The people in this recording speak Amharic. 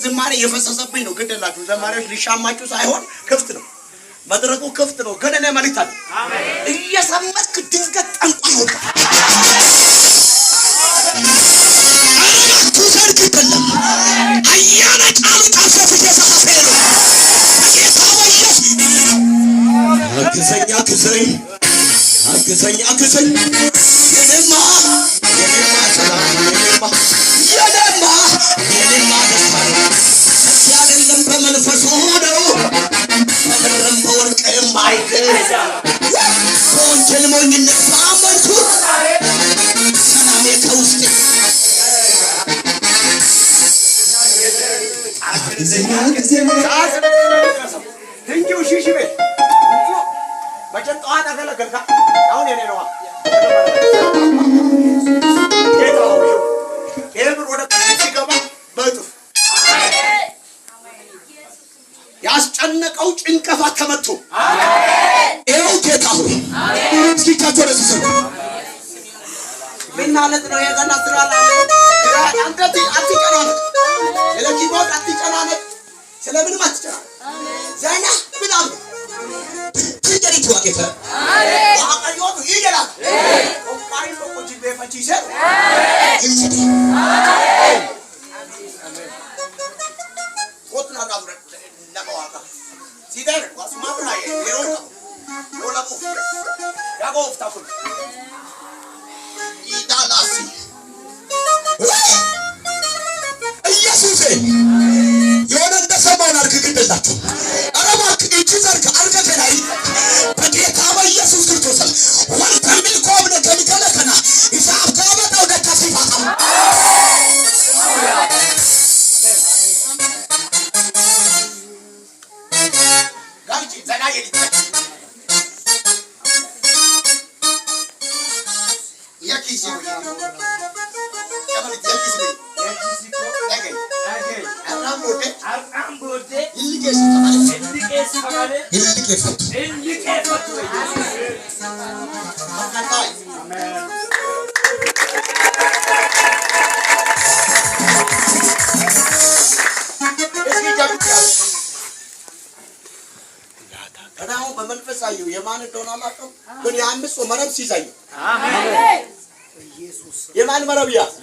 ዝማሬ የፈሰሰብኝ ነው። ግድ የላችሁ ዘማሪዎች ሊሻማችሁ ሳይሆን ክፍት ነው፣ መድረኩ ክፍት ነው። ግን እኔ መልእክት አለ። እየሰመጥክ ድንገት ጠንቋይ ወጣ። አግዘኝ አግዘኝ አግዘኝ አግዘኝ የኔማ የኔማ ሰላም የኔማ የኔማ የኔማ ደስታ ነው። አይደለም በመንፈሱ ነው፣ በብርም በወርቅም አይገዛ። በወንጀል ሞኝነት ባመንኩ ሰላሜ ከውስጤ። አግዘኝ አግዘኝ። ትንጂው ሺ ቤት መቼም ጠዋት አገለገልካ፣ አሁን የኔ ነዋ። ጌታ ሆይ፣ ይሄ ብር ወደ ሲገባ በእጥፍ ያስጨነቀው ጭንቀፋ ተመቶ ይኸው ጌታ ሆይ፣ እስኪ እጃችሁ ወደዚህ ዘርጉ። ምን ማለት ነው? የገና ስራ አንተ አትጨናነቅ፣ ስለ keyboard አትጨናነቅ፣ ስለምንም አትጨናነቅ። ዘና ብላ ትንጀሪቱ ዋቄፈ Waaqayyootu ይጀላል Qophaa'in tokko jilbeeffachiisee Kootu narraa fudhadhu nama waaqa. Siidaan waasumaa biraa yeroo qabu. Yoo laquuf yaa gooftaa kun. ኢዳላሲ ኢየሱሴ የሆነ እንደሰማውን አድርግ። ግድ የላችሁ። ኧረ እባክህ እጅ ዘርግ አድርገህ በጌታ በኢየሱስ ክርስቶስ ወንተሚል ኮብነ ገልገለከና ኢሳብ ከበጠው ደከሲፋታ። Galchi zanaa jedhi. Yakkiisi wayii. Dabalitti yakkiisi wayii. Dhaga'i. Har'aan booddee Har'aan booddee hin liqeessita malee. Hin liqeessa malee. Hin liqeeffattu. Hin liqeeffattu. Bakka taa'i. Ameen. እስኪ እጃችሁ ያዙ። እኔ አሁን በመንፈስ አየሁ። የማን እንደሆነ አላውቅም፣ ግን የ5 ሰው መረብ ሲይዝ አየሁ። አሜን። የማን መረብ ያዝ?